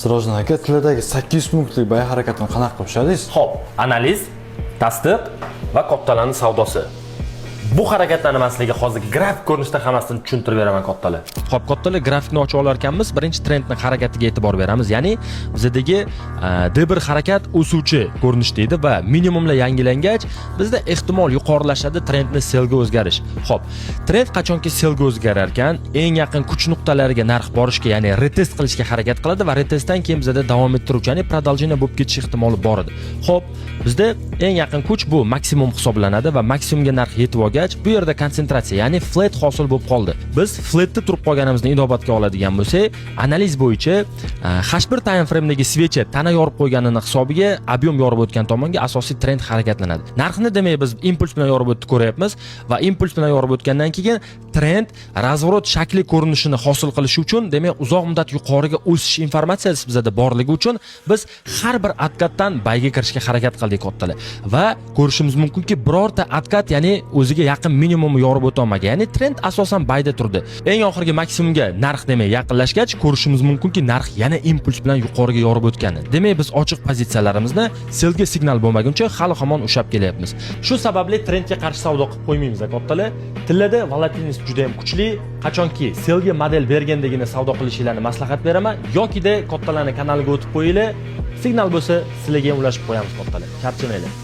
Sirojiddin aka, tilladagi 800 punktlik buy harakatini qanaqa qilib ushladingiz? Xo'p, analiz, tasdiq va kattalarning savdosi. Bu harakatlarni man sizlarga hozir grafik ko'rinishda hammasini tushuntirib beraman, kattalar. Xo'p, kattalar, grafikni ochib olar ekanmiz, birinchi trendni harakatiga e'tibor beramiz. Ya'ni bizadagi D1 harakat o'suvchi ko'rinishda edi va minimumlar yangilangach, bizda ehtimol yuqorilashadi, trendni sellga o'zgarish. Xo'p, trend qachonki sellga o'zgarar ekan, eng yaqin kuch nuqtalariga narx borishga, ya'ni retest qilishga harakat qiladi va retestdan keyin bizada davom ettiruvchi, ya'ni продолжение bo'lib ketish ehtimoli bor edi. Xo'p, bizda eng yaqin kuch bu maksimum hisoblanadi va maksimumga narx yetib olgach, bu yerda konsentratsiya, ya'ni flat hosil bo'lib qoldi. Biz flatda turib qolganimizni inobatga oladigan bo'lsak, analiz bo'yicha H1 time frame'dagi свеча tana yorib qo'yganini hisobiga объем yorib o'tgan tomonga asosiy trend harakatlanadi. Narxni, demak, biz impuls bilan yorib o'tdi ko'ryapmiz va impuls bilan yorib o'tgandan keyin trend разворот shakli ko'rinishini hosil qilishi uchun, demak, uzoq muddat yuqoriga o'sish informatsiyasi bizada borligi uchun biz har bir откат dan buyga kirishga harakat qildik, kattalar. Va ko'rishimiz mumkinki, birorta откат, ya'ni o'ziga yaqin minimumni yorib o'ta olmagan. Ya'ni trend asosan buyda turdi. Eng oxirgi maksimumga narx, demak, yaqinlashgach, ko'rishimiz mumkinki, narx yana impuls bilan yuqoriga yorib o'tgani. Demak, biz ochiq pozitsiyalarimizni sellga signal bo'lmaguncha hali hamon ushlab kelyapmiz. Shu sababli trendga qarshi savdo qilib qo'ymaymiz, kattalar. Tillada волатильность juda ham kuchli. Qachonki sellga model bergandagina savdo qilishinglarni maslahat beraman yokida kattalarni kanaliga o'tib qo'yinglar. Signal bo'lsa, sizlarga ham ulashib qo'yamiz, kattalar. Charchamanglar.